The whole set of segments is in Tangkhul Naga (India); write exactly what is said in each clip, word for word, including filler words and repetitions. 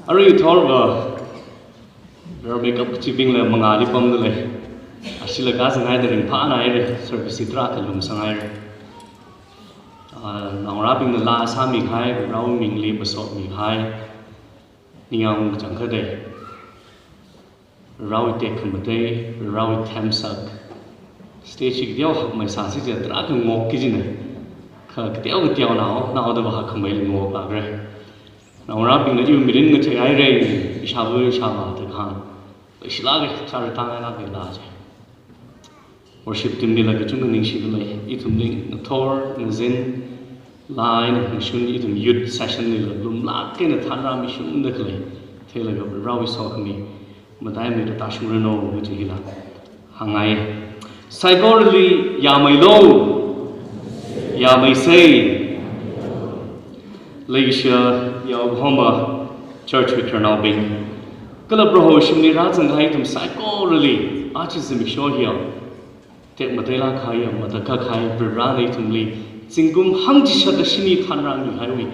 Arui thorva, rarmeikap kachibingla mangāli pamda lei. Ashila kazanghaida ringphānāhaira, service hi tarākha lumsanghaira. Ah, naongarābingna laa sāmikahai, Varewui mingli masotmikahai, ningyāng kachangkhatta. Varewui tekhamatei, Varewui themsak. Stage hi kateo hakmeisāsi jiakha tarākha ngokki kajina. Kha kateo kateonao, naodava hakmeili ngoklākra. Naongarābingna iwui mirin ngacheihaira, ishāva ishāvā da kahāng. Leishilāka, chara tāngailāka laa chi. Worship team lila kachungkha ningshida lei, ithumli ngathor, ngazin, laa eina ngashun, ithum youth session lila lumlāk eina thanrāmi shungda khalei theilaga Varewui sokhami mataimeida tāshungranu kaji hila hāngngai. Saikorali yāmeilu, yāmeisei. Leishiya Yaohoma Church wui khararnaobing, kala Proho shimli rāzangkahai ithum saikorali, aja zimiksho hiya tekmateilāk kahai, matakhak kahai, Varena ithumli zingkum hangchishat shini thanrāmihaiwui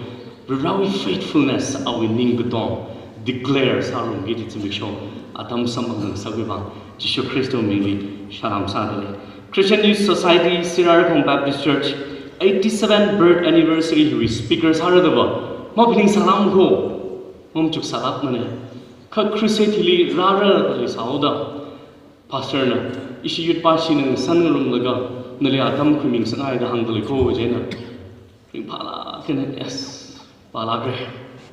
Varewui faithfulness, awui ningkatong declare sārumki kaji zimiksho atam samphang ngasakvang Jishu Khristawui mingli salam sāda lei. Christian Youth Society, Sirarakhong Baptist Church, eighty-seven birth anniversary hiwui speaker sāradava maphaningsālākmana kho, mamachuk sālākmana. Kha crusade hili rāra da leisāhaoda, pastor na, ishi youth pastor na ngasan ngarumlaga, nali atam khuimingsanghaida hāngda lei kho, chieina ringphālāk eina, yes, pālākra.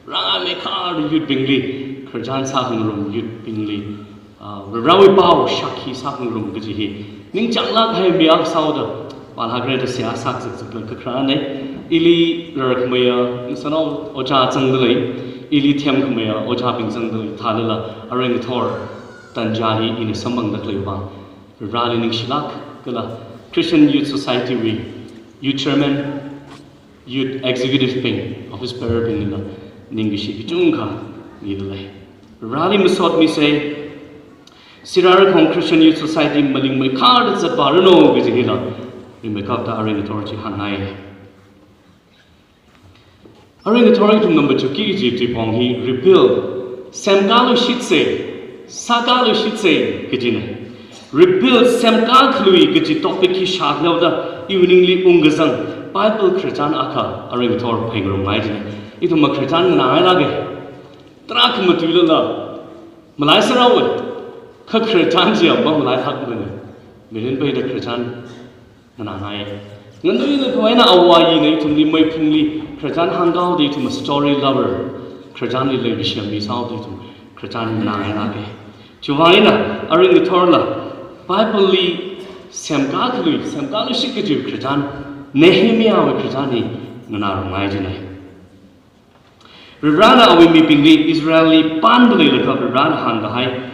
Rāmeikharda youth bingli khararchan sākhangarum, youth bingli, ah, Varewui pao shākhi sākhangarum kaji hi ningchānglāk kahai mi akha sāhaoda, pālākra da seihā sākazakzakla kakharāna. Ili rarkhameiya ngasanao ojā zangda lei, ili themkhameiya ojābing zangda lei, thālala arui ngathor tanja hi ina samphangda khaleiwui vang Vareli ningshilāk, kala Christian Youth Society wui youth chairman, youth executive bing, office bearer bing nila ningkashi kachungkha mida lei. Vareli masotmisei, Sirarakhong Christian Youth Society malingmeikharda zatvāranu kaji hila ringmeikapta arui ngathor chi hāngngai. Arui ngathor ithum ngamachukki kaji tuipong hi rebuild, semkāluishitsei, sākāluishitsei kajina. Rebuild, semkākhalui kaji topic hi shākhaoda iwui ningli ungkazang Bible khararchan akha arui ngathor phāngarumngai jina. Ithum makhararchan nganāngailāka. Tarākha matuilala malaiserhaowa. Kha khararchan chiya mamalailākmana. Mirin peida khararchan nganāngai. Nganuilakha eina āwo āyina ithumli meiphungli khararchan hānghaoda ithum story lover, khararchanli leikashiya mi sāhaoda ithum khararchan nganāngailāka. Chiwui vang eina arui ngathorla Bible li semkākhalui, semkāluishit kaji khararchan, Nehemiahwui khararchan hi nganārumngai jina. Varena awui mibingli Israelli panda leilakha Varena hāngkahai,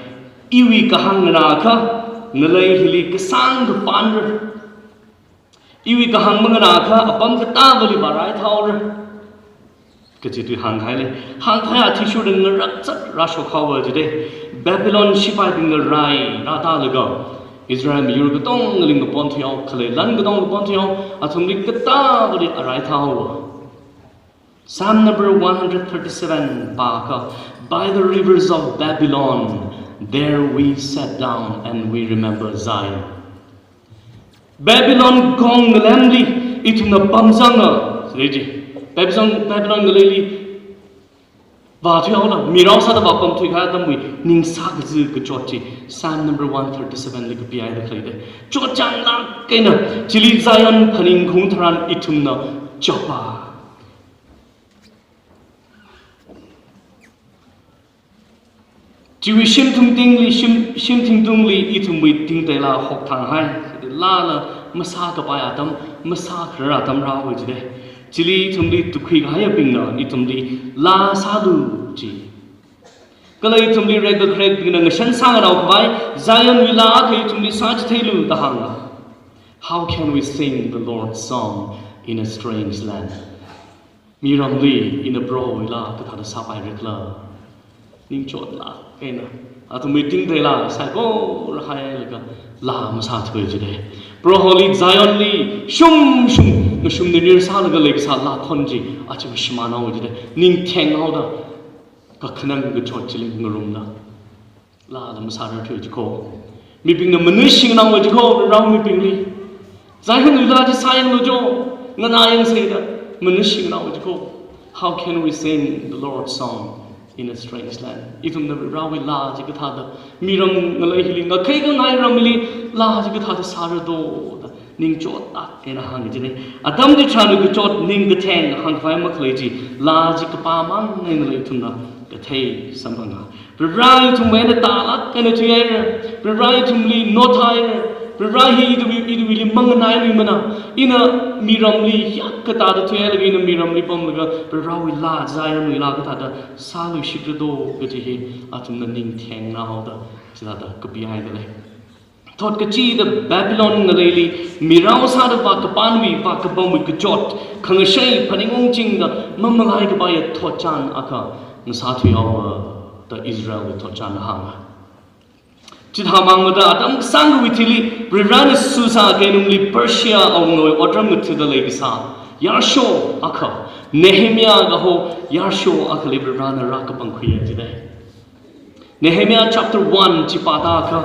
iwui kahāng nganāakha, ngalei hili kasāngkha pānra. Iwui kahāng manganāakha, apam katāvali vāraithaora kaji tui hāngkahai lei. Hāngkahai athishurda ngarakzat rāshokhaowa jida. Babylon shipaibingna rai rātālaga Israel miyur katongali ngapon thuihao, khalei lan katong ngapon thuihao, athumli katāvali vāraithaowa. Psalm number one hundred thirty-seven pāakha, "By the rivers of Babylon, there we sat down and we remember Zion." Babylon kong ngalemli ithumna pamzanga, siji. Babylon, Babylon ngaleili vāthuihaola, mirao sāda vāpamthuikahai atamwui ning sākazi kachot chi Psalm number one thirty-seven li kapihaida khaleida. Chotchānglāk eina, chili Zion phaningkhaung tharan ithumna chapa. Chiwui shim thingtungli, shim, shim thingtungli ithumwui tingteila hokthānghai. Laala masākapai atam, masākharar atam rāhaowa jida. Chili ithumli tukhuikahaiyabingna ithumli laa sālu ji. Kala ithumli rekakharekbingna ngashan sānganao khavai, Zionwui laa akha ithumli sāchitheilu da hānga. How can we sing the Lord's song in a strange land? Miramli ina Prohowui laa kathāda sāpairakhala? Ningchotlāk eina, athumwui tingteila saikora hailaga laa masāthuwa jida. Proholi Zionli shumshung ngashumnirnir sālaga leikasā laa khon chi aja shimānhaowa jida. Ning thenghaoda, kakhanang kachot chili ngarumla, laa lam sārar thuwa jiko. Mibingna manui shingnao jiko, Varewui mibingli. Zion wui laa chi sāyanglu jo, nganāyangsa da, manui shingnao jiko. How can we sing the Lord's song in a strange land? Ithumna Varewui laa chi kathāda, miram ngalei hili, ngakhei kangai ramli, laa chi kathāda sāra do da, ningchot tak eina hāng jine. Atam chitharanwui kachot ning katheng hāngkhavai makhalei chi, laa chi kapamang einala ithumna kathei samphanga. Varewui ithumwui eina tālak eina thuihaira. Varewui ithumli nothaira. Vare hi ithumwui, ithumwuili manganailuimana. Ina miramli yak kathāda thuihailaga, ina miramli pamlaga, Varewui laa, Zionwui laa kathāda sāluishitra do kaji hi, athumna ningthengna haoda, chithāda kapihaida lei. Thot kachida Babylon ngaleili mirao sāda vākapanwui, vākapamwui kachot, khangashei phaningung chingda mamalai kapaiya thotchan akha ngasāthuihaowa da Israelwui thotchanna hānga. Chithāmang mada atam kasāngwui thili, Varivarana Susa keinungli Persia awungawui otram ngathada leikasā yarsho akha, Nehemiah kaho yarsho akhali Varivarana rākapangkhuiya jidalei. Nehemiah chapter one chi pāda akha,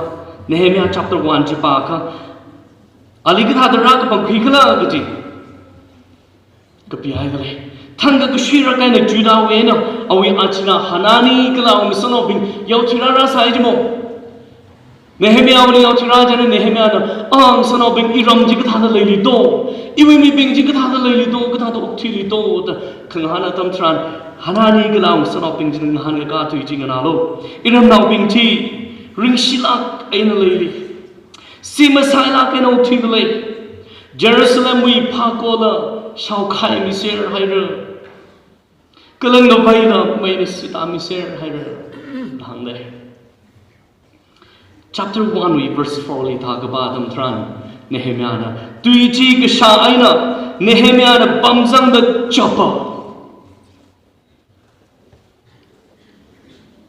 Nehemiah chapter one chi pāakha, ali kathāda rākapangkhui khala kaji kapihaida lei. Thangkha kashuirak eina Judahwui eina awui achina Hanani kala awui ngasotnaobing yaothui rāra sāi jimo. Nehemiahli yaothui rā chieina Nehemiahna, "Ah, ngasotnaobing, iram chi kathāda leili do? Iwui mibing chi kathāda leili do? Kathāda okthuili do?" da khangahān atam tharan, Hanani kala awui ngasotnaobing china ngahānkakā tui chi nganālu. Iramnaobing chi ringshilak eina leili. Simasailak eina okthuida lei. Jerusalemwui phakola shaokhai miser haira. Kala ngavaila meina sita miser haira. Hāngdalei. Chapter one wui verse four li thākapā atam tharan, Nehemiahna tui chi kashā eina Nehemiahna pamzangda chapa.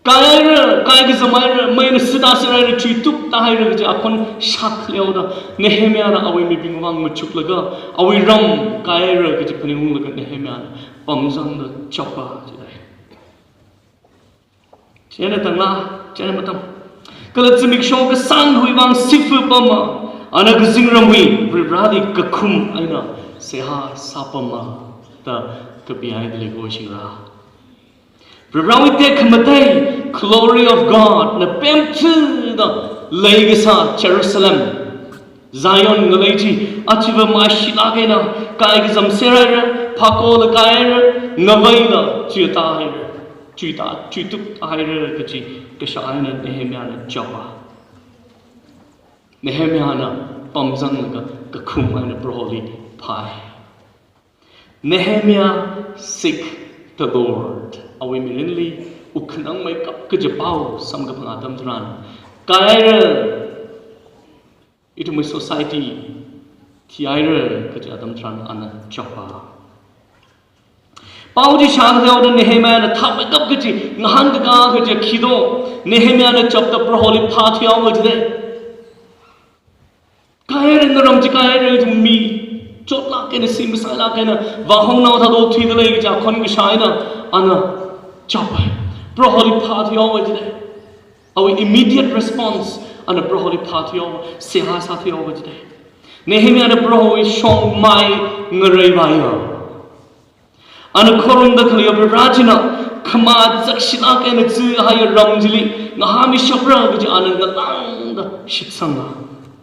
Kaihaira, kaikazam haira, meina sita ser haira, chuitukta haira kaji akhon shākhaoda, Nehemiahna awui mibing vang machuklaga, awui ram kaihaira kaji phaningunglaga Nehemiahna pamzangda chapa jidalei. Chieina tangla, chieina matam. Kala zimiksho kasāngwui vang sifu pama, ana kazingramwui Varivarali kakhum eina seihā sāpama da kapihaida lei ko shingra. Varivarawui tekhamatei, glory of God na pemthuda leikasā Jerusalem, Zion ngalei chi, achiva maishilak eina kaikazam ser haira, phakola kaihaira, ngavaila chuita haira, chuita, chuitukta haira kaji kashā eina Nehemiahna chapa. Nehemiahna pamzanglaga kakhum eina Proholi phāi. Nehemiah seek the Lord. Awui mirinli wukkhanangmeikap kaji pao samkaphang atam tharan, kaihaira, ithumwui society thihaira kaji atam tharan ana chapa. Pao chi shākhaoda Nehemiahna thāmeikap kaji, ngahānkakā kaji khi do, Nehemiahna chapta Proholi phāthuihaowa jidalei. Kaihaira, naram chi kaihaira, ithum mi chotlak eina, simasailak eina, vāhongnao thāda okthuida lei kaji akhon kashā eina ana chapai. Proholi phāthuihaowa jidalei. Awui immediate response, ana Proholi phāthuihaowa, seihā sāthuihaowa jidalei. Nehemiahna Prohowui shongmai ngareivāya. Ana khorumda khaleiya Varivara china, khamā zakshilak eina zihaiya ram chili ngahāmishapra kaji ana ngalāngda shitsanga.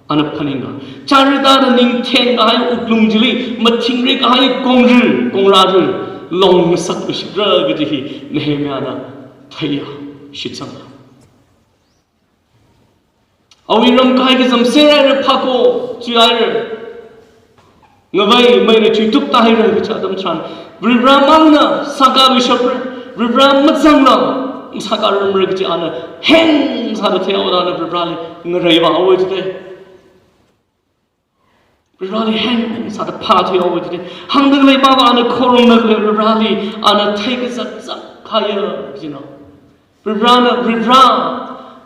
Ana phaninga. Chara tāda ningtheng kahai wuklung chili, mathingrik kahai kongra, kongrāra longngasakluishitra kaji hi Nehemiahna theiya, shitsanga. Awui ram kaikazam ser haira, phako chuihaira. Ngavai meina chuitukta haira kaji atam tharan, Varivaramangna sākāluishapra, Varivara mazangla masākāramra kaji ana heng sāda theihaoda ana Varivarali ngareivāhaowa jidalei. Varivarali heng sāda phāthuihaowa jidalei. Hāngda khalei pava ana khorumda khalei Varivarali ana theikazak zakhaiya jina. Varivarana, Varivara,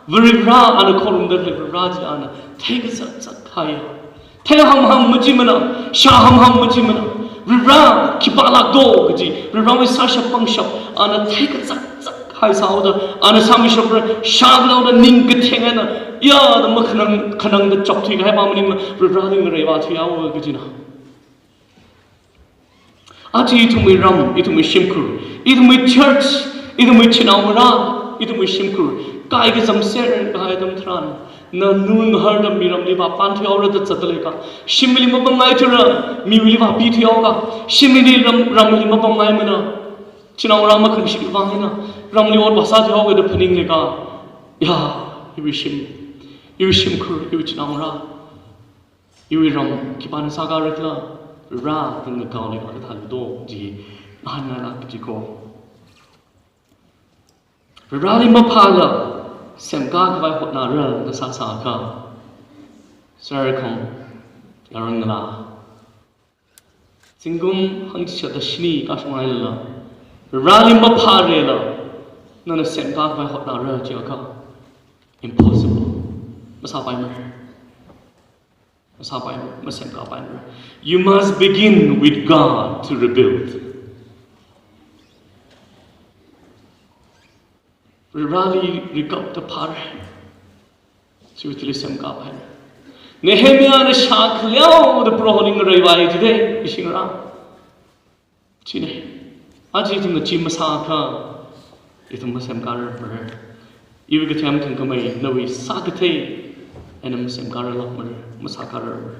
Varivara ana khorumda khalei Varivara chi ana theikazak zakhaiya. Theihamham machimana, shāhamham machimana. Varivara khipālak do kaji, Varivarawui sāshap pangshap ana theikazak zakhai. Hai sāhaoda, ana sāmishapra, shākhaoda ning katheng eina, ya da makhanang, khanangda chapthui kahai pa maningla, Varivarali ngareivā thuihaowa kajina. Aja ithumwui ram, ithumwui shimkhur, ithumwui church, ithumwui chinaongarā, ithumwui shimkhur, kaikazam ser kahai atam tharan, na nunghar da miramli vāpam thuihaora da zatda leika, shimli mapamngaithura, miwuili vāpi thuihaoka, shimli ram, ramli mapamngaimana, chinaongarā makhamashitwui vang eina, ramli ot vāsā thuihaoka da phaning leika, ya, iwui shim, iwui shimkhur, iwui chinaongarā, iwui ram khipāna sākarakhala, Vare da ngakaole kathā ludo, chi ngahānngailāk kaji ko. Vareli maphāla, semkā khavai hotnara da sāsākha, sarakhong, yaron ngalā, zingkum hangchishat da shini kashung hailala, Vareli maphārala, nana semkā khavai hotnara jiakha, impossible. Masāpaimara. Masāpaimara, masemkāpaimara. You must begin with God to rebuild. Vareli rikapta phāra. Chiwui thili semkāpaimara. Nehemiahna shākhaleoda Proholi ngareivāya jida, ishingra. China. Aja ithumna chi masākha, ithum masemkārarmara. Iwui kathem thangkhamei, nawui sākathei eina masemkārarlākmara, masākārarmara.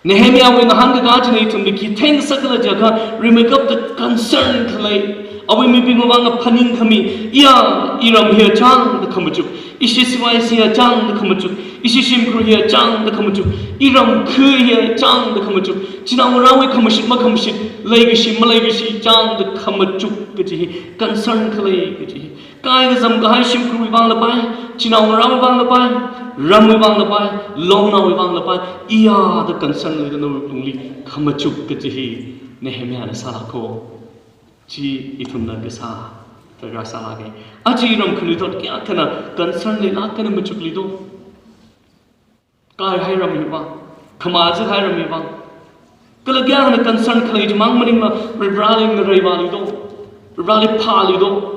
Nehemiahwui ngahānkakā china ithumli khi theingasakhala jiakha, rimeikapta concern khalei, awui mibingwui vang phaningkhami, iya, iram hi achāngda khamachuk, ishi siwai si achāngda khamachuk, ishi shimkhur hi achāngda khamachuk, iram khu hi achāngda khamachuk, chinaongarāwui khamashit makhamashit, leikashi maleikashi chāngda khamachuk kaji hi, concern khalei kaji hi. Kaikazam kahai shimkhurwui vanglapai, chinaongarāwui vanglapai, ramwui vanglapai, longnaowui vanglapai, iya da concern leida nawui lungli khamachuk kaji hi Nehemiahna sālāk ko. Chi ithumna kasā, tarākha sālāka. Aja iram khanuithot kayākhana concern leilāk eina machuklido. Kaihai ramwui vang, khamazithai ramwui vang. Kala kayākhana concern khalei chimang maningla, Vareli ngareivālido, Vareli phālido.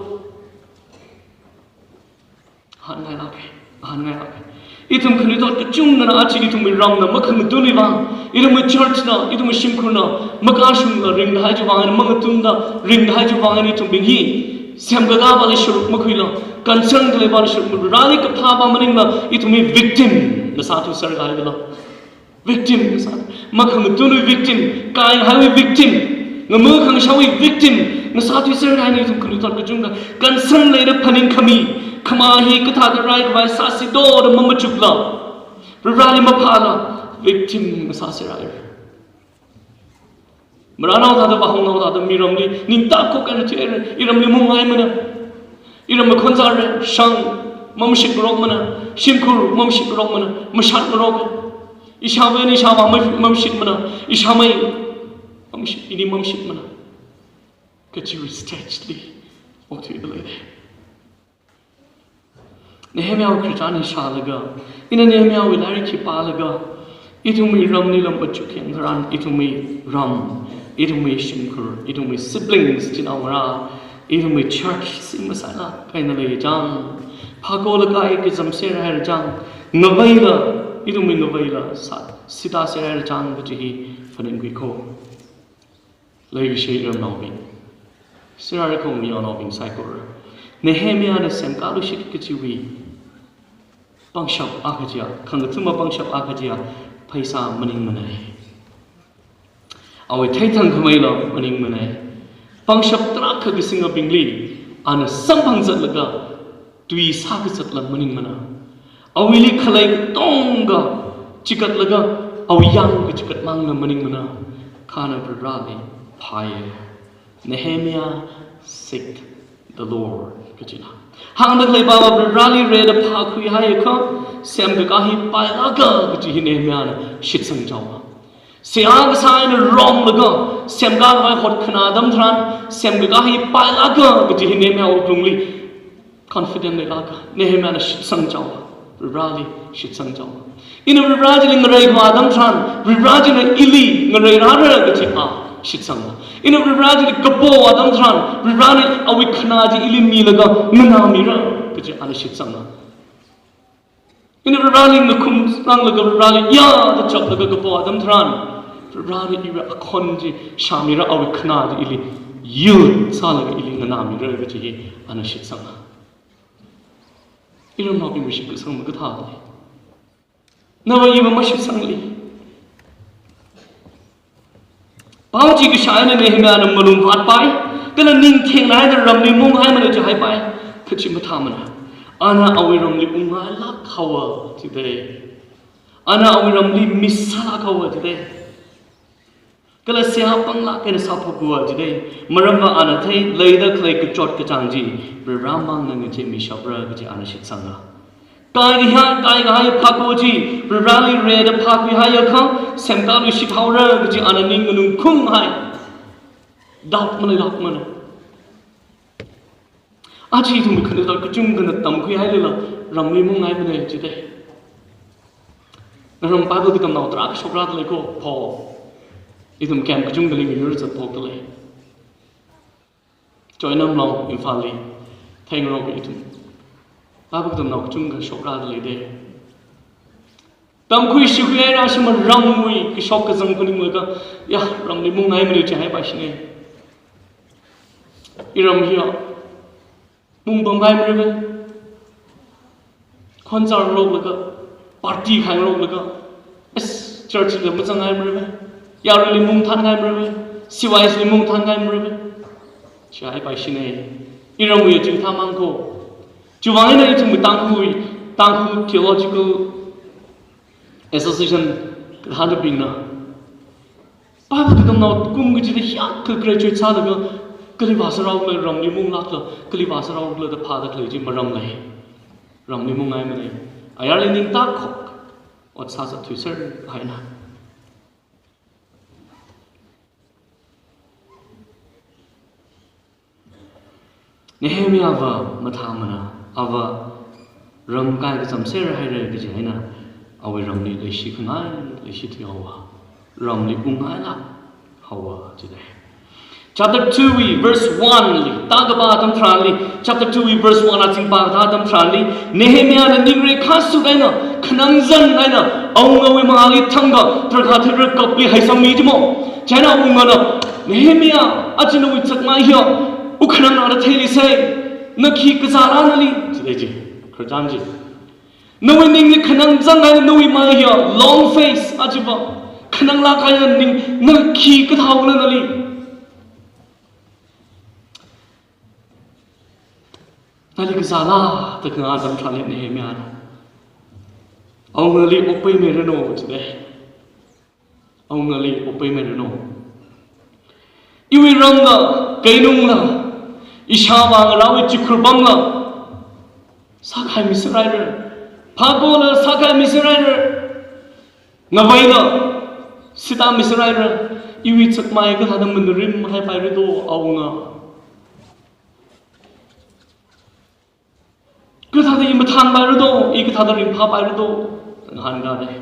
Ngahānngailāka, ngahānngailāka. Ithum khanuithot kachungkhana aja ithumwui ramna makhangatunwui vang, ithumwui church na, ithumwui shimkhurna, makashungla ringkahai chiwui vang eina, mangatungla ringkahai chiwui vang eina ithumbing hi semkakāpali sharuk makhuila, concern khaleipa sharuk makhuila, Vareli kaphāpa maningla, ithum hi victim na sāthuiser kahaila. Victim na sā, makhangatunwui victim, kaihaiwui victim, ngamā khangashāwui victim na sāthuiser kahaina ithum khanuithot kachungkha. Concern leida phaningkhami, khamā hi kathāda raikhavai sāsido da mamachukla, Vareli maphāla, victim na sāserhaira. Marānao thāda, vāhongnao thāda miramli ningtakok eina thuihaira, iramli mungngaimana, iramwui khon zāra, shang mamashitngarokmana, shimkhur mamashitngarokmana, mashatngaroka. Ishāvā eina ishāvā ma-, mamashitmana, ishāmei mamashit, ini mamashitmana kajiwui stage li okthuida leida. Nehemiahwui khararchan hi shālaga, ina Nehemiahwui lairik hi pālaga, ithumwui ramli lam pachuk yang tharan, ithumwui ram, ithumwui shimkhur, ithumwui siblings, chinaongarā, ithumwui church si masailāk eina leichang, phākolakai kazam serhairachang, ngaveila, ithumwui ngaveila sā, sita serhairachang kaji hi phaningkhui ko. Leikashi ramnaobing, sirarakhong yaonaobing saikora, Nehemiahna semkāluishit kajiwui pangshap akha chiya, khangathuma pangshap akha chiya, pheisā maningmanei. Awui theithangkhameila maningmanei. Pangshap tarākha kasingabingli ana samphang zatlaga tui sākazatla maningmana. Awuili khalei katonga chikatlaga, awui yang kachikat mangla maningmana. Kha ana Vareli phāya. Nehemiah seek the Lord kajina. Hāngda khaleipa Vareli rida phākhuihaiakha, semkakā hi pailāka kaji hi Nehemiahna shitsang chaowa. Seihā kasā eina romlaga, semkā khavai hotkhanā atam tharan, semkakā hi pailāka kaji hi Nehemiah wuklungli confident leilāka, Nehemiahna shitsang chaowa, Vareli shitsang chaowa. Ina Vareli ngareikhava atam tharan, Varena ili ngareirāra kaji a, shitsanga. Ina Varivarā chili kapo atam tharan, Varivarāna awui khanā chi ili milaga nganāmira kaji ana shitsanga. Ina Varivarāli ngakhumsanglaga Varivarāli ya da chaplaga kapo atam tharan, Varivarāna iwui akhon chi shāmira, awui khanā chi ili yield sālaga ili nganāmira kaji hi ana shitsanga. Iramnaobing, mashitsang makathā lei. Nava iva mashitsangli. Pao chi kashā eina Nehemiahna malung vātpai, kala ningthengna haida ramli mungngaimana jihaipai, kha chi mathāmana. Ana awui ramli ungngailāk haowa jidalei. Ana awui ramli misālāk haowa jidalei. Kala seihā panglāk eina sāphok haowa jidalei. Maramva ana thei, leida khalei kachot kachāng chi Varivarā mangna ngacheimishapra kaji ana shitsanga. Kaikahai, kaikahai phākho chi Varivarāli rida phākhuihaiakha, semkaluishit haora kaji ana ning nganungkhunghai. Doubt maleilākmana. Aja ithum khanada kachungkhana tamkhuihailala, ramli mungngaimana jidalei. Naram Bible katamnao tarākha shokra dalei ko, Paul. Ithum camp kachungkhali miyur zatphok dalei. Choinam long Imphal li, Thengarok ithum Bible katamnao kachungkha shokra dalei de. Tamkhui shikhui haira shima ramwui kashok kazang phaninglaga, ya, ramli mungngaimana jihaipaishina. Iram hiya mungpamngaimara ve. Khonsar loklaga, party khangaroklaga, es, church li mazangngaimara ve. Yaruili mungthānngaimara ve. C Y S li mungthānngaimara ve. Jihaipaishina. Iramwui chingtha mang ko. Chiwuivang eina ithum Tangkhul, Tangkhul Theological Association kathānabingna, Bible katamnao kum kachida hiyākha graduate sālaga, kali vāsārao khala, ramli munglākla, kali vāsārao khala da phāda khalei chi maram lei. Ramli mungngaimana. Ayarli ningtakhok, ot sāzat thuiser haina. Nehemiahva mathāmana, ava ram kai kachamser haira kaji eina, awui ramli leishi khangai, leishi thuihaowa, ramli ungngailāk haowa jidalei. Chapter two wui verse one li, tākapā atam tharanli, chapter two wui verse one azingpā kathā atam tharanli, Nehemiahna ningreikha sut eina, khanangzan eina, awungawui mangāli thangkha, drakhā thara kapli haisangmi jimo. Chieina awungana, Nehemiah, aja nawui chakmai hiya, wukhanang nada theilisei, na khi kazāla nali, jidalei ji, khararchan chi. Nawui ningli khanangzan eina nawui mai hiya, long face, aja va, khananglāk eina ning, na khi kathāhaola nali. Nali kazāla, da khangā atam tharanli Nehemiahna, awungali okpaimeiranu jidalei. Awungali okpaimeiranu. Iwui ramla, keinungla, ishāvā ngarāwui chikhur pamla, sākhaimiser haira. Phākhola sākhaimiser haira. Ngavaila sātamiser haira. Iwui chakmai kathāda mangarimhaipaira do, awunga. Kathāda i mathānpaira do, i kathāda ringphāpaira do, ngahānda lei.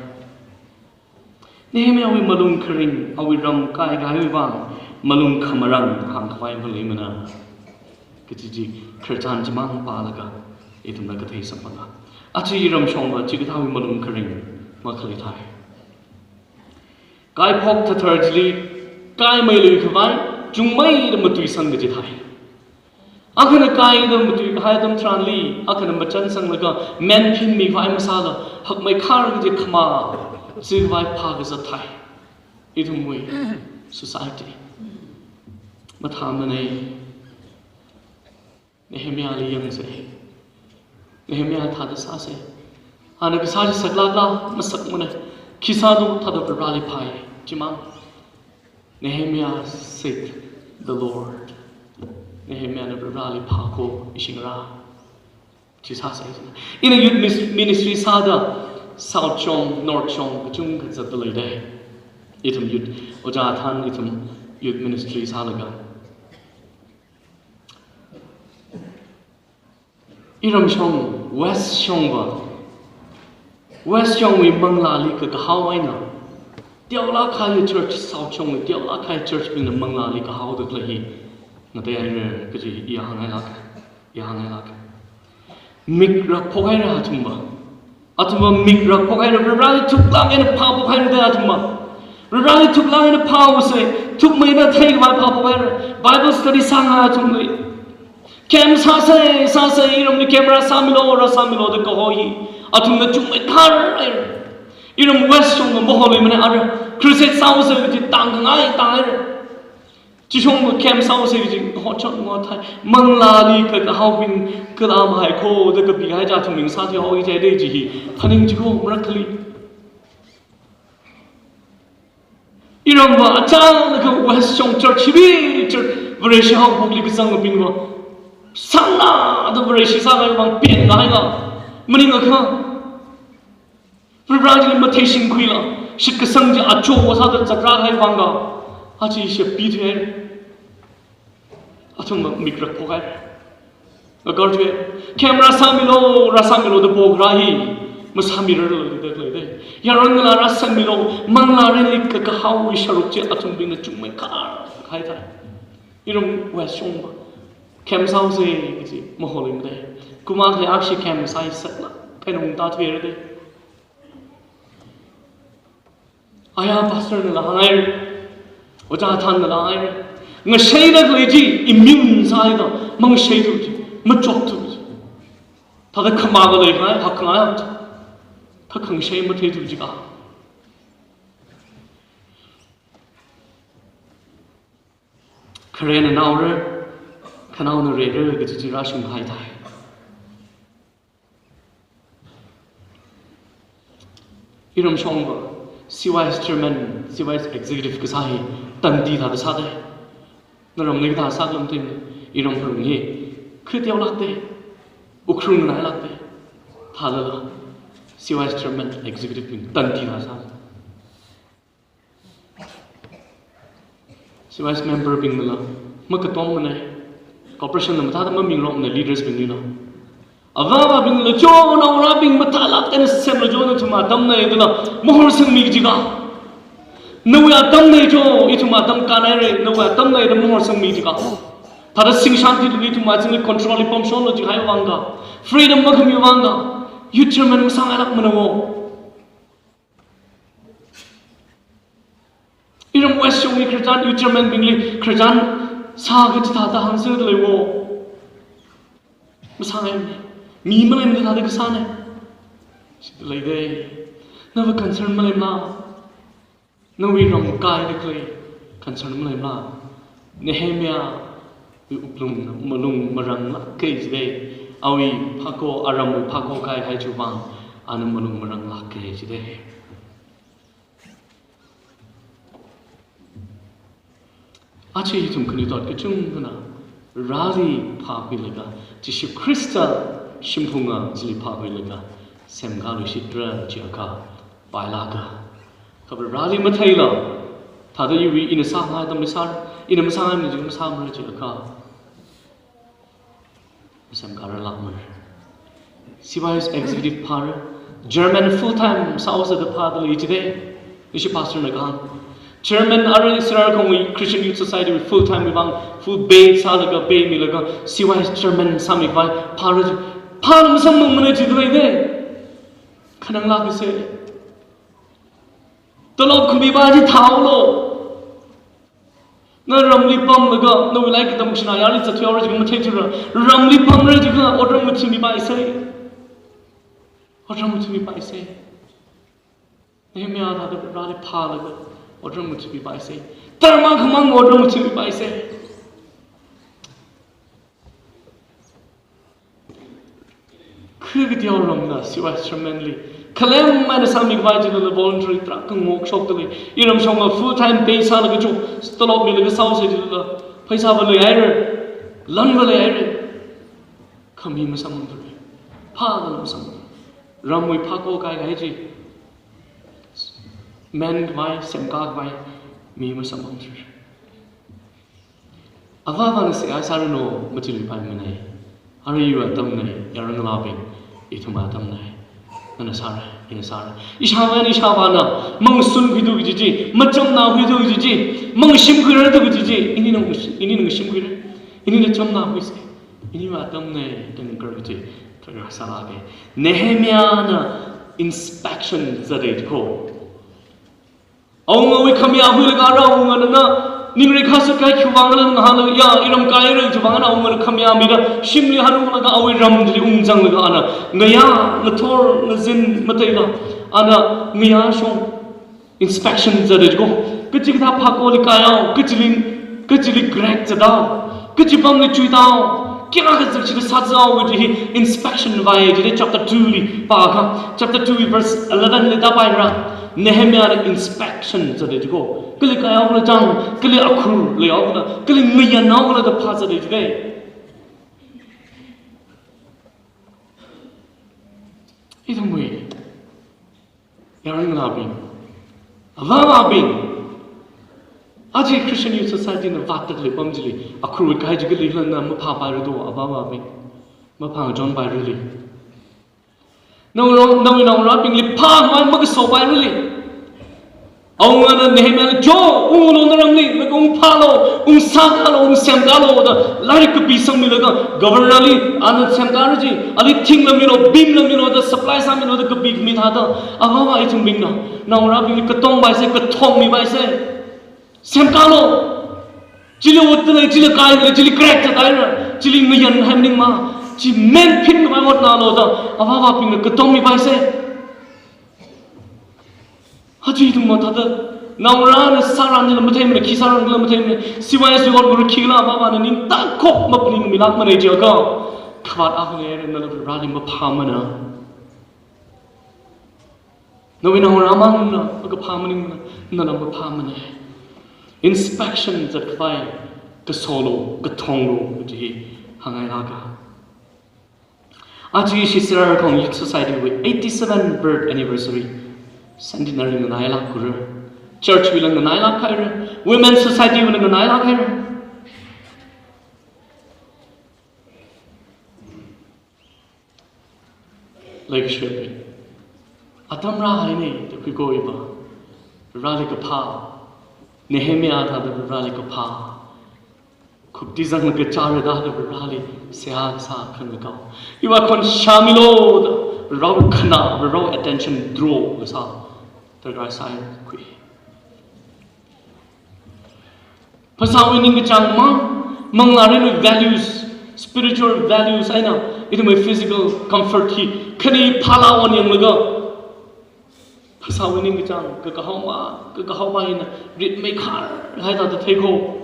Nehemiahwui malung kharing, awui ram kaikahaiwui vang malung khamarang hāngkhavai maleimana kaji chi khararchan chimang pālaga ithumna kathei samphanga. Aja iramshongva chikathāwui malung kharing makhalei thai. Kaiphok thathar chili kaimei luikhavai, chungmeida matuisang kaji thai. Akhana kaida matuikahai atam tharanli, akhana machansanglaga, men phinmikhavai masāla, hakmeikhar kaji khamā, zikhavai phākazat thai. Ithumwui society. Mathāmana. Nehemiahli yangsei. Nehemiah thāda sāsei. Ana kasā chi saklākla, masakmana. Khi sādo thāda Varivarāli phāi. Chimang. Nehemiah seek the Lord. Nehemiahna Varivarāli phākho, ishingra. Chi sāsei. Ina youth mis-, ministry sāda South Shong, North Shong, kachungkha zatda leidei. Ithum youth, ojā thān ithum youth ministry sālaga. Iramshong, West Shongva, West Shongwui manglāli kakahao eina, Teolākkahai church, South Shong teolākkahai church bingna manglāli kahaoda khalei hi ngateihaira kaji i hānghailāk, i hānghailāk. Mik rakphok haira athumva. Athumva mik rakphok haira, Vareli thuklāk eina phāphok haira da athumva. Vareli thuklāk eina phāhaosa, thukmeida theikhavai phāphok haira. Bible study sāngai athumli. Camp sāsa, sāsa, iramli camp rāsāmilo, rāsāmilo da kaho hi athumna chungmeikhar haira. Iram West Shongva maholeimana ara. Crusade sāhaosa kaji tāngkhangai tānghaira. Chi shongva camp sāhaosa kaji hochon ngothai. Manglāli kakahaobing kala mahai kho da kapihai chi athum ming sāthuihaoki jida chi hi phaning chi kho marakhali. Iramva achālakha West Shong church hiwui church Vareshi haophokli kazangabingva sānglāda Vareshi sākahai vang penkahai nga maningakha. Vareli matheishingkhuila, shitkasang chi achowa sāda zatrākahai vang ka, achi shepithuihaira. Athumva mik rakphok haira. Agar thui, camp rāsāmilo, rāsāmilo da pokra hi masāmirarla da khalei da. Yaron ngalā rāsāmilo, manglāli kakahaowui sharuk chi athumbingna chungmeikhar haithai. Iram West Shongva camp sāhaosa kaji maholeimada. Kum akha akshi camp sāsālāk eina ungtā thuihaira da. Aya pastor nala hānghaira, ojā thānnala hānghaira. Ngasheida khalei chi immune sāhaida, mangasheithu chi, machokthu chi. Thāda khamāva leikhavai, hakkhavai chi. Thāda khangashei matheithu chi ka. Kharena naora, khanaona rera kaji chi rāshunghaithai. Iram Shongva, C Y S chairman, C Y S executive kasā hi, tandi thāda sāda. Naramli kathā sākhala matheimana, iram pharung hi, kha teolāk da, Ukhrul nganai lāk da, thālala, C Y S chairman, executive bing, tandi thāda sāda. C Y S member bingnala makatomana, cooperation na mathāda mamingrokmana leaders bingnala. Avāvabingla chonao rābing mathālāk eina semlu chonao ithum atamna dala mahorsangmi jika. Nawui atamna cho, ithum atam kanai re, nawui atamna da mahorsangmi jika. Thāda singshantili ithum azingli control li pamshonlu jihai vang ka. Freedom makhami vang ka. Youth chairman masāngailākmana wo. Iram West Shongwui Christian youth chairman bingli Christian sākaji thāda hāngserda lei wo. Masāngaimana. Mi maleimada thāda kasāna. Shida lei da. Nava concern maleimala. Nawui ram kaida khalei concern maleimala. Nehemiahwui wuklungna malung maranglāka jida. Awui phākho, aramwui phākho kaihai chiwui vang, ana malung maranglāka jida. Aja ithum khanuithot kachungkhana Vareli phākhuilaga, Jishu Khrista shimphunga chili phākhuilaga, semkaluishitra jiakha, pailāka. Kha Vareli matheila, thāda iwui ina sāngai atamli sāra, ina masāngaimana jikha masāmara jiakha, masemkararlākmara. C Y S executive phāra, chairman full time sāhaosa da phāda lei jida. Ishi pastor na kahāng. Chairman arui Sirarakhongwui Christian Youth Society wui full time wui vang, full pay sālaga, pay milaga, C Y S chairman sāmikhavai phāra ji. Phāla masamphangmana jida lei da. Khananglāksa. Tolop khamipa chi thāhaolu. Na ramli pamlaga, nawui lairik katam kashina ayarli zatthuihaora jikha matheithura. Ramli pamra jikha, otram ngathamipaisa. Otram ngathamipaisa. Nehemiah thāda Vareli phālaga, otram ngathamipaisa. Tarma khamang otram ngathamipaisa. Kha kateoramna C Y S chairman li khalem eina sāmikhavai chila voluntary tarākha ngokshokda lei. Iram shongva full time pay sālaga cho, tolop milaga sāhaosa chila, pheisāva leihaira, lanva leihaira. Kha mi masamphangthura. Phālala masamphangthura. Ramwui phākho kaihai chi, mankhavai, semkakhavai, mi masamphangthura. Avāvana seihā sāranu, machilipaimana. Arui iwui atamna, yaron ngalābing, ithum atamna. Nana sāra, ina sāra. Ishāvā, ishāvāna mangasunkhuidu kaji chi, machamnākhuidu kaji chi, mangashimkhuirardu kaji chi, inina ngashi-, inina ngashimkhuira. Inina chamnākhuisa. Iniwui atamna da ngakarkhui chi, tarākha sālāka. Nehemiahna inspection zatda ko. Awungawui khamayā huilaga ara awungana ningreikha sākahai khiwuivang khala ngahānlaga, ya, iram kahaira chiwuivang ana awungana khamayā mida, shimli hanunglaga awui ram chili ungzanglaga ana ngayā, ngathor, ngazin, mataila, ana ngayāshong inspection zatda ko. Kachikathā phākoli kaihao, kachili, kachili crack zatdao, kachi pamli chuidao, kayākha zakshida sāzao kaji hi inspection vāya jida chapter two li pākha, chapter two verse eleven li tāpaira. Nehemiahna inspection zatda ko. Kali kaihao khala chang, kali akhur leihao khala, kali ngayanhao khala da phāzatda jida. Ithumwui yaron ngalābing, avāvābing, aja Christian Youth Society na vātda khalei apam chili, akhurwui kahai chi kali khala na maphāpaira do, avāvābing, maphāngachonpairali. Nao, nao, naongarābingli phākhavai makasopairali. Awungana Nehemiahli, jo, unglu naramli, laga ungphālu, ungsākalu, ungsemkalu da lairik kapisangmilaga, governor li, ana semkara chi, ali thingla milu, beam la milu da, supply sāmilu da, kapi khami thāda, avāvā ithumbingna naongarābingli katongpaisa, kathongmipaisa. Semkalu. Chili otda lei, chili kaida lei, chili crack zathaira, chili ngayanhai maningma, chi mengphin khavai hotnalu da, avāvābingna katongmipaisa. Aja ithum mathāda, naongarāna sāran chila matheimana, khi sāran khala matheimana, C Y S wui hotngarā khikhala avāvāna ningtangkhok maphaningmilākmana jiakha, khavāt akha leira, nala Vareli maphāmana. Nawui naongarā mangna, makaphā maningmana, nala maphāmana. Inspection zatkhavai, kasolu, kathonglu, kaji hi hāngngailāka. Aja ishi Sirarakhong Youth Society wui eighty-seven birth anniversary, centenary nganailākura. Church wuila nganailāk haira, Women Society wuila nganailāk haira. Leikashirbing, atam rāhaina da khuikao iva. Vareli kaphā, Nehemiah thāda Vareli kaphā, khuktizang kachara thāda Vareli seihā kasā khangakhao. Iva khon shāmilu da, Varewui khanā, Varewui attention draw kasā darkar sāya khui. Phasāwui ningkachāng mang, manglārinwui values, spiritual values eina, ithumwui physical comfort hi khani phālā wan yanglaga, phasāwui ningkachāng, kakahao ma, kakahao ma hina ritmeikhar haida da theikho.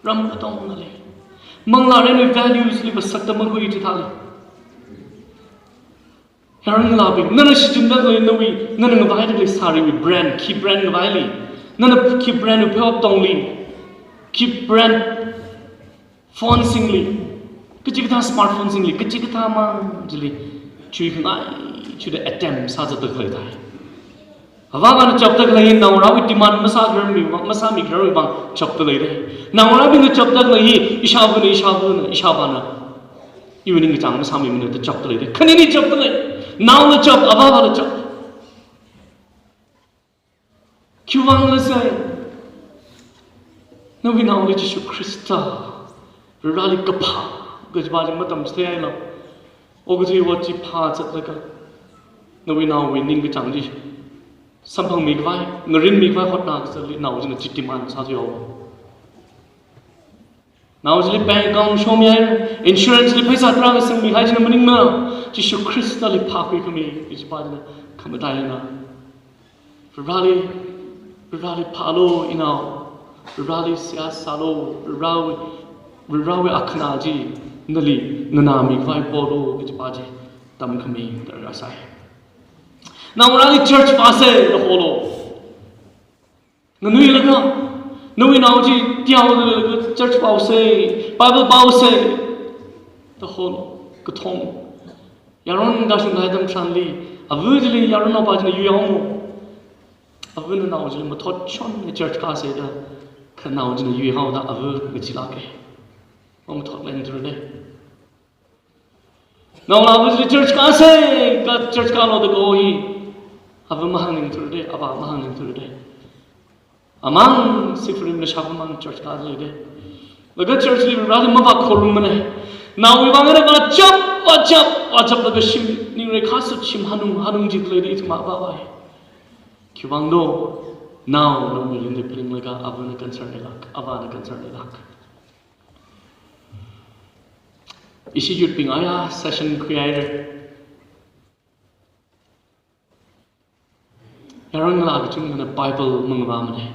Ram katongali manglārinwui values li vāsakta makhui chithāli. Yaron ngalābing, nana shichinda khalei nawui, nana ngavaida khalei sariwui brand, khi brand ngavaili, nana khi brand wui pheihop tongli, khi brand phone singli, kachikathā smartphone singli, kachikathā mang chili, chuikhangai chuda attempt sāzatda khalei thai. Avāvāna chapda khalei hi naongarāwui demand masākharar mi, masāmikhararwui vang chapda leida. Naongarābingna chapda khalei hi ishāvana, ishāvana, ishāvāna iwui ningkachāng masāmimana da chapda leida. Khanini chapda lei. Naola chap, avāvāla chap. Khiwuivang khala sai, nawui naoli Jishu Khrista, Vareli kaphā kajiva chi matamchitheihaila. Okathui ot chi phāzatlaga, nawui naowui ningkachāng chi samphangmikhavai, ngarinmikhavai hotnakazatli nao china chi demand sāthuihaowa. Nao chili bank account shomihaira, insurance li pheisā tarākha sangmihai china maningmana, Jishu Khristali phākhuikhami kajiva china khamataiyana. Vareli, Vareli phālu inao, Vareli seihā sālu, Varewui, Varewui akhanā chi nali nganāmikhavai polu kajiva chi tamkhami darkar sai. Naongarāli church vāsa da holu. Nganuilakha, nawui nao chi teoda khalei church vāsa, Bible vāsa da holu, kathong. Yaron kashung kahai atam tharanli, ava chili yaron nao pa china yuihaomo. Avana nao chili mathotchon church kāsa da, kha nao china yuihaoda ava ngachee lāka. Mamathot lengthuda lei. Naongalāva chili church kāsa, ka church kālu da kaho hi. Ava mahāngngathura da, avā mahāngngathura da. Amang Siphurim Leishapamang church kāda lei da. Laga church li rāli mavākhorummana. Naowui vang eina vāchap, vāchap, vāchap laga shim, ningreikha sut shim hanung, hanung jida lei da ithum avāvā hi. Khiwuivang do, nao, nao mirin da phaning laga, avana concern leilāk, avāna concern leilāk. Ishi youth bing aya session khuihaira. Yaron ngalā kachungana Bible mangavāmana,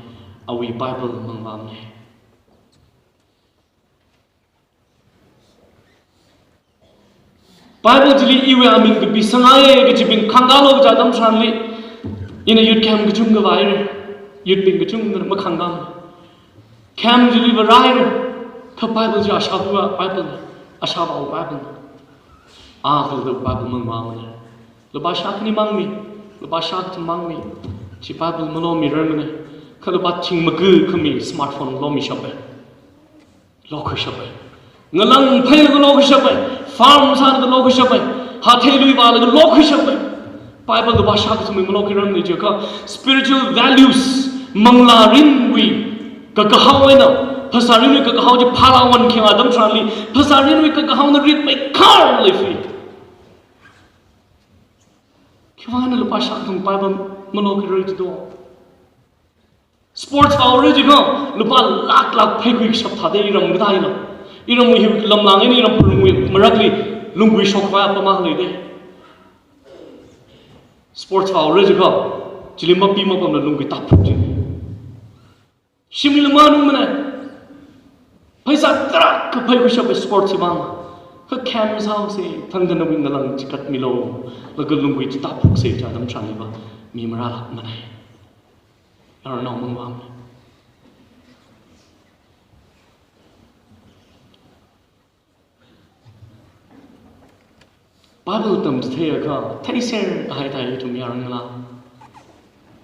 awui Bible mangavāmana. Bible chili iwui aming kapisangaiya kachibing khangkālu kaja atam tharanli, ina youth camp kachungkha vāhaira, youth bing kachungana makhangkāmana. Camp chili vārāhaira, kha Bible chi ashāvāwui Bible, ashāvāwui Bible. Akhalatta Bible mangavāmana. Lupā shākhani mangmi, lupā shākathum mangmi, chi Bible malomirarmana. Kha lupā thing maga khami smartphone lomishapa. Lokhuishapa. Ngalang phailaga lokhuishapa. Farm sālaga lokhuishapa. Hathei lui vālaga lokhuishapa. Bible lupā shākathumwui malokhuirarmana jiakha spiritual values, manglā mirinwui kakahao eina, phasā mirinwui kakahao chi phālākwan khenga atam tharanli, phasā mirinwui kakahaona ritmeikhar leifei. Khiwuivang eina lupā shākathum Bible malokhuirar jido. Sports vāura jiakha, lupā lakh lakh pheikhui kashap thāda iram kathā ila. Iramwui hi lamlang eina iram phalungwui marakli lunggui shokvai apam akha lei da. Sports vāura jiakha, chili mapi mapamla lunggui tāphuk ji. Shimli manungmana. Pheisā tarākha pheikhuishapa sports vang. Kha camp sāhaosa, thangda nawui ngalang chikatmilu, laga lunggui chi tāphuksa kaja atam tharanliva, mi marālākmana. Yaron nao mangavāmana. Bible tamchitheiakha, theiser kahai thei ithum yaron ngalā.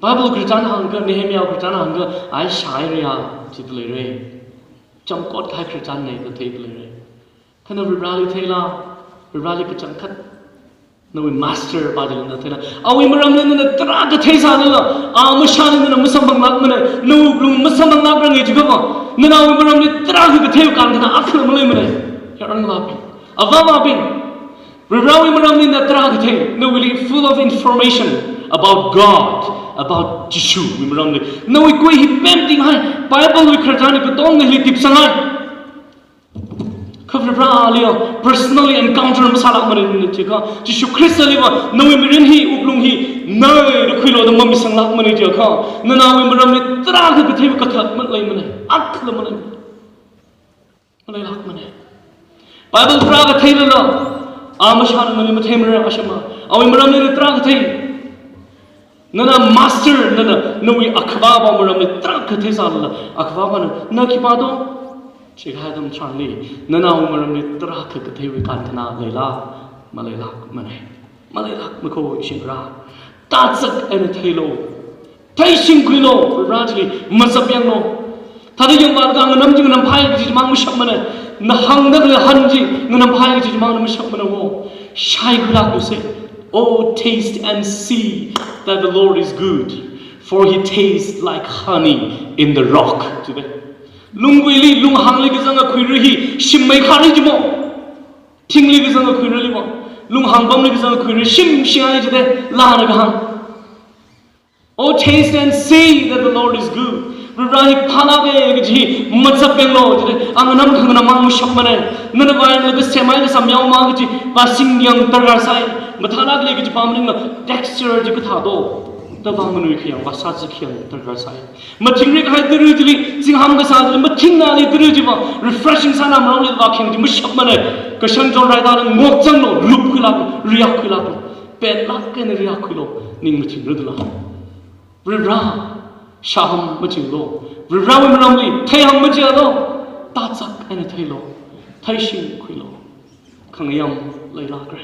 Bible khararchan hāngakha, Nehemiah khararchan hāngakha, ai shāhaira jida leira. Chāmkot kahai khararchanna da theida leira. Kha na Varivarāli theila, Varivarāli kachangkhat, nawui master pa chili na theila. Awui maramli nana tarākha theisālala, a mashāli nana masamphanglākmana, nawui wuklung masamphanglākranga jiakhava, nana awui maramli tarākha katheiwui kankhana akhala maleimana. Yaron ngalābing, avāvābing, Varivarāwui maramli na tarākha thei, nawuili full of information about God, about Jishuwui maramli. Nawui kui hi pemtinghai, Bible wui khararchan hi katongali tipsanghai. Kha Varivarāli personally encounter masālākmana jiakha, Jishu Khristaliva nawui mirin hi, wuklung hi, naida khuilu da mamisanglākmana jiakha, nana awui maramli tarākha katheiwui kakhalat maleimana, akhala maleimana. Maleilākmana. Bible tarākha theilala, a mashāna nali matheimara ashama. Awui maramli na tarākha thei. Nana master, nana, nawui akhavāpa maramli tarākha theisālala, akhavāpana, na khipā do? Chikha atam tharanli, nana awui maramli tarākha katheiwui kankhana leila, maleilākmana. Maleilākmana ko ishi Varivarā. Tazak eina theilu. Theishingkhuilu, Varivarā chili mazapyanglu. Thāda yangvālaga nganam chi nganamphai kaji chimang mashapmana. Na hāngda khalei han chi nganamphai kaji chimang mashapmana wo. Shaikhuilāklu se. Oh, taste and see that the Lord is good, for he tastes like honey in the rock. Jida. Lungguili, lunghangli kazanga khuira hi shimmeikharra jimo. Thingli kazanga khuirali mo. Lunghang pamli kazanga khuira shimshingai jida. Lāna kahāng. Oh, taste and see that the Lord is good. Varivarā hi phālāka kaji mazapyanglu jida. A nganam khanganam mang mashapmana. Nana vāyanglaga semhai kasā meoma kaji vāsingyang darkar sai. Mathālākli kaji pa maningla texture chi kathā do, da vānganui khayang, vāsā chi khayang darkar sai. Mathingrik hai tara chili, zingham kasā chili, mathingnali tara chiva refreshing sāna marongli vākhayang chi mashapmana. Kashan chonrai tāla ngokchanglu, lupkhuilāklu, riyakkhuilāklu. Petlāk eina riyakkhuilu, ning mathingra dala. Varivarā shāham machinglu. Varivarāwui maramli theiham machialu. Tazak eina theilu. Theishingkhuilu. Khangayam leilākra.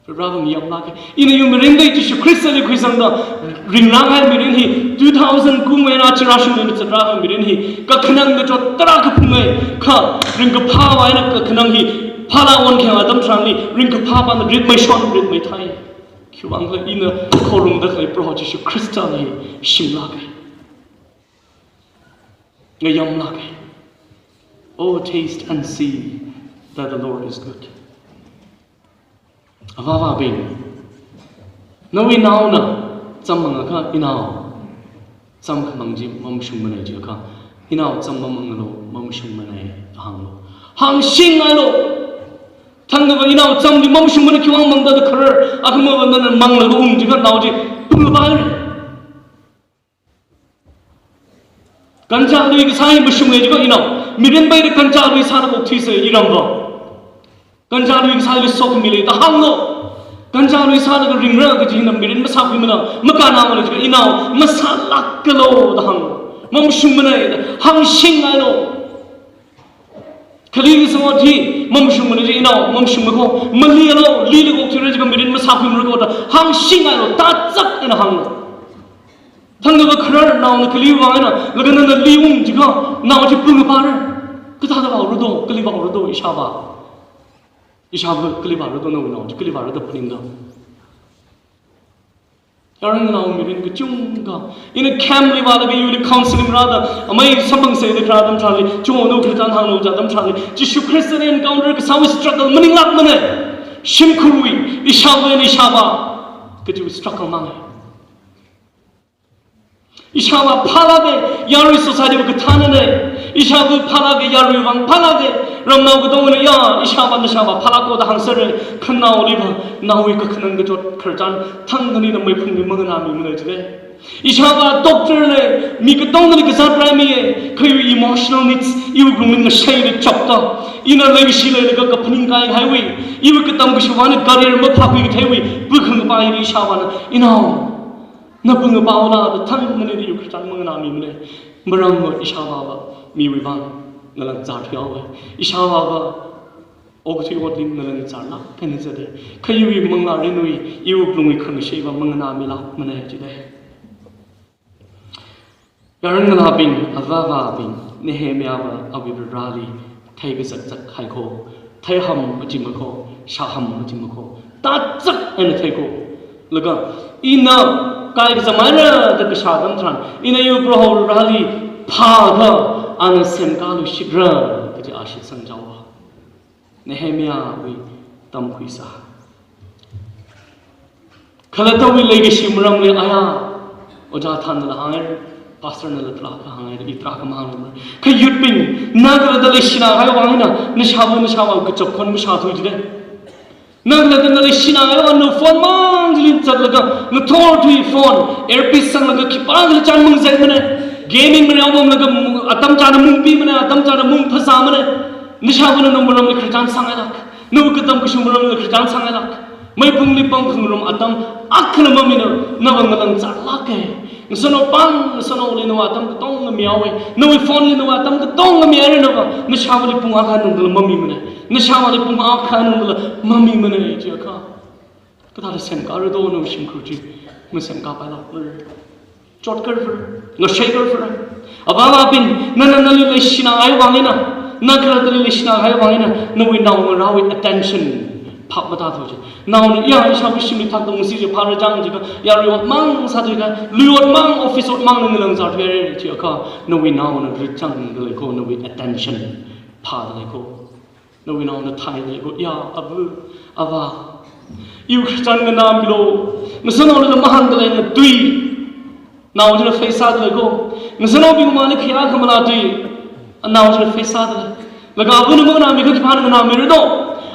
Varivarāva ngayamlāka. Ina yur mirin da Jishu Khristali khuisangda ringrāngai mirin hi, two thousand kum eina chirāshungda zatrāngai mirin hi, kakhanang kachot tarākha phungai, kha ringkaphāwui eina kakhanang hi Phalā onkhayang atam tharanli ringkaphā pāna ritmeishon ritmeithai. Khiwuivang khala ina khorumda khalei Proho Jishu Khristali shimlāka. Ngayamlāka. Oh, taste and see that the Lord is good. Avāvābing, nawui naona cham mangakha inao cham khamang chi mamashungmana jiakha, inao cham mamangalo, mamashungmana hānglo. Hāngshingngailu. Thangkha inao chamli mamashungmana khiwuivang mangda da kharar, akhama nana manglaga um jiakha nao chi pungpaira. Gancha lui kasā hi mashunga jiakha inao, mirin paida gancha lui sāda okthuisa iramva. Gancha lui kasāli sokhami lei da hānglo. Gancha lui sālaga ringra kaji hina mirin masākhuimana, makānāmana jiakha inao masālākalo da hānglo. Mamashungmana da hāngshingngailu. Khalikha sāwat hi mamashungmana jiakha inao mamashungmako, malialo, lilaga okthuira jiakha mirin masākhuimara ko da hāngshingngailu, tachak eina hānglo. Thangkha kharar naona khaliwui vang eina, laga nana li um jiakha, nao chi pungpara. Kathāda vāura do, kali vāura do, ishāvā. Ishāvā kali vāura do, nawui nao chi kali vāura da phaningda. Yaronnao mirin kachungkha, ina camp li vālaga iwuili counseling rāda, amei samphangsa da kharā atam tharanli, chungonu khararchan hānglu kaja atam tharanli, Jishu Khristali encounter kasāwui struggle maninglākmana. Shimkhurwui, ishāvā eina ishāvā kajiwui struggle mangai. Ishāvā phālāka, yarui society wui kathānana. Ishāvā phālāka, yarui vang phālāka. Ramnao katongana ya, ishāvā nashāvā phālākko da hāngsera. Kha naoliva, naowui kakhanang kachot khararchan thangkha nina meiphungli manganāmimana jida. Ishāvā doctor na, mi katongana kazāt raimiya, kha iwui emotional needs, iwui wuklungli ngashaida chapta, ina leikashi leilaga kaphaning kahaiwui, iwui katam kashiwui vang eina career maphākhui katheiwui, pungkhangapai ishāvāna, inao, na pungpaola da thangkha nina iwui khararchan manganāmimana. Maramva ishāvāva miwui vang ngalang zārthuihaowa. Ishāvāva okathui otli ngalang zārlāk eina zata. Kha iwui manglārinwui, iwui wuklungwui khangasheiva manganāmilākmana jida. Yaron ngalābing, avāvābing, Nehemiahva awui Vareli theikazakzak haiko, theiham machimako, shāham machimako, tachak eina theiko. Laga, ina kaikazam eina da kashā atam tharan, ina iwui Proho Vareli phāakha, ana semkāluishitra kaji a shitsangchaowa. Nehemiahwui tamkhuisā. Khalattawui leikashi maramli aya, ojā thānnala hānga, pastor nala tarākha hānga, i tarākha mahāngmara. Kha youth bing, na khalatta leishina kahai vang eina, nashāvā, nashāvā kachap khon mashāthu jida. Na khalatta na leishina kahai vang, na phone mang chili zatlaga, ngathor thui phone, earpiece sanglaga khipākhala chān mangazekmana, gaming mareopamlaga, atam chāna mungpimana, atam chāna mung phasāmana, nashāvāna nawui maramli khararchan sāngailāk. Nawui katam kashiwui maramli khararchan sāngailāk. Meiphungli pamkhangarum atam akhala mamina, nava ngalang zārlāka. Ngasotnao pāng, ngasotnaoli nawui atam katonga mihaowa. Nawui phone li nawui atam katonga mihaira nava. Nashāvāli pung akha nungdala mamimana. Nashāvāli pung akha nungdala mamimana jiakha, kathāda semkāra do nawui shimkhur chi? Masemkāpailākmara. Chotkārvara, ngasheikārvara. Avāvābing, nana nali leishina kahai vang eina, na khalattali leishina kahai vang eina, nawui naongarāwui attention phap matāthu ji. Naona ya ishāvā shimli thakdong si ji phāra chang jiakha, yarui ot mang sā jiakha, lui ot mang, office ot mang ngalang zārthuira jiakha, nawui naona ritchangda leiko, nawui attention phāda leiko. Nawui naona thai leiko, ya, ava, avā, iwui khararchan nganāmilo. Ngasotnaonala mahāngda lei, ngatui. Nao chila face sāda leiko. Ngasotnaobing mali khayā khamala tui. Nao chila face sāda lei. Laga avana manganāmikha khipāna nganāmira do?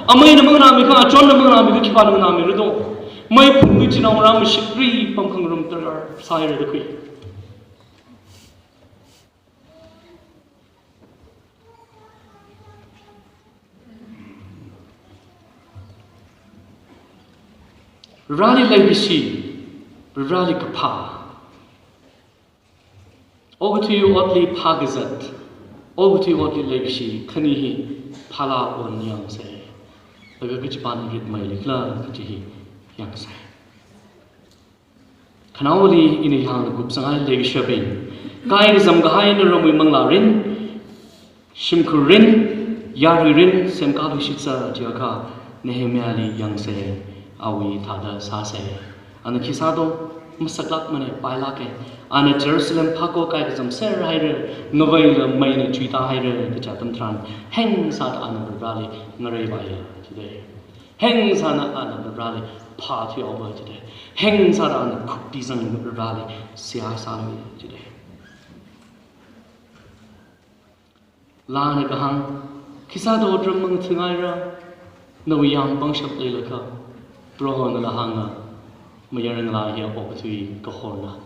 Ameina manganāmikha, achonna manganāmikha khipāna nganāmira do? Meiphungli chinaongarā mashitri pamkhangarum tarākha sāhaira da khui. Vareli leikashi, Vareli kaphā. Okathui otli phākazat, okathui otli leikashi, khani hi phalā onyangsa. Laga kachipāna ritmeilikhala kaji hi yangsa. Khanaowali ina yangna kupsanghai leikashibing, kaikazam kahai naramwui manglārin, shimkhurrin, Yaruirin semkaluishitsa jiakha Nehemiahli yangsa, awui thāda sāsa. Ana khi sādo, masaklākmana, pailāka. Ana Jerusalem phākho kaikazam serhaira, ngavaila meina chuitāhaira, kaja atam tharan, heng sāda ana Varivarali ngareivāya jida. Heng sāda ana Varivarali phāthuihaowa jida. Heng sāda ana khukti zang Varivarali seihā sāluiya jida. Laana kahāng, khi sāda otram mangathangaira, nawui yāng pangshap leilakha, Prohona nala hānga, mayarngalā hiya okathui kahorna,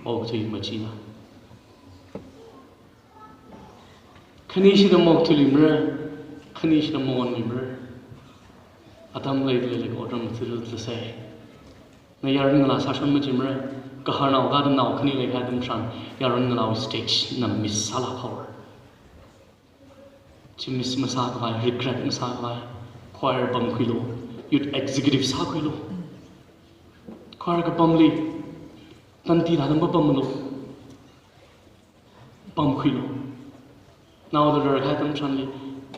okathui machina. Khanishida maokthuiluimara, khanishida maonluimara. Atam leida leilakha otram mathāluiluisa. Na yaruingalā sāshon majimara, gaharnao katonao khani leikahai atam tharan, yaruingalāwui stage na miss sālākhaora. Chi miss masākhavai, regret masākhavai, choir pamkhuilu, youth executive sākhuilu. Choir kapamli, tandi thāda mapamlu. Pamkhuilu. Naoda rarkahai atam tharanli,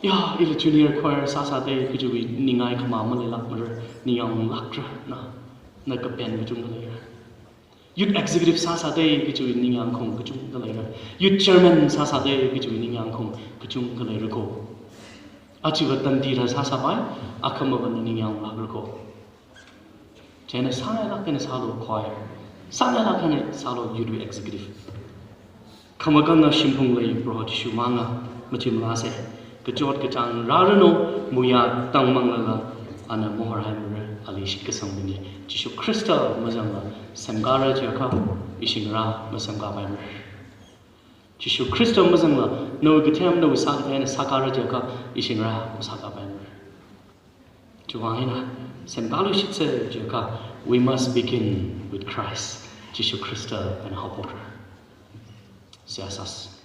ya, ila junior choir sāsāda kajiwui ningai khamā maleilākmara, ningyānglākra na, na kapen kachungkha leira. Youth executive sāsāda kajiwui ningyāngkhong kachungkha leira. Youth chairman sāsāda kajiwui ningyāngkhong kachungkha leira ko. Achiva tandi thāda sāsāpai, akhama va na ningyānglākra ko. Chieina sāngailāk eina sālu choir, sāngailāk eina sālu youth executive. Khamakhanga shimphunglei Proho Jishu manga machimlāsa. Kachot kachāng rāranu, muiya tangmanglala, ana mahorhaimara, ali shitkasangbingna. Jishu Khrista mazangla semkāra jiakha, ishingrā masemkāpaimara. Jishu Khrista mazangla nawui kathem nawui sākathei eina sākāra jiakha, ishingrā masākāpaimara. Chiwuivang eina semkāruishitsa jiakha, we must begin with Christ. Jishu Khrista eina haophokra. Seihā sāsa.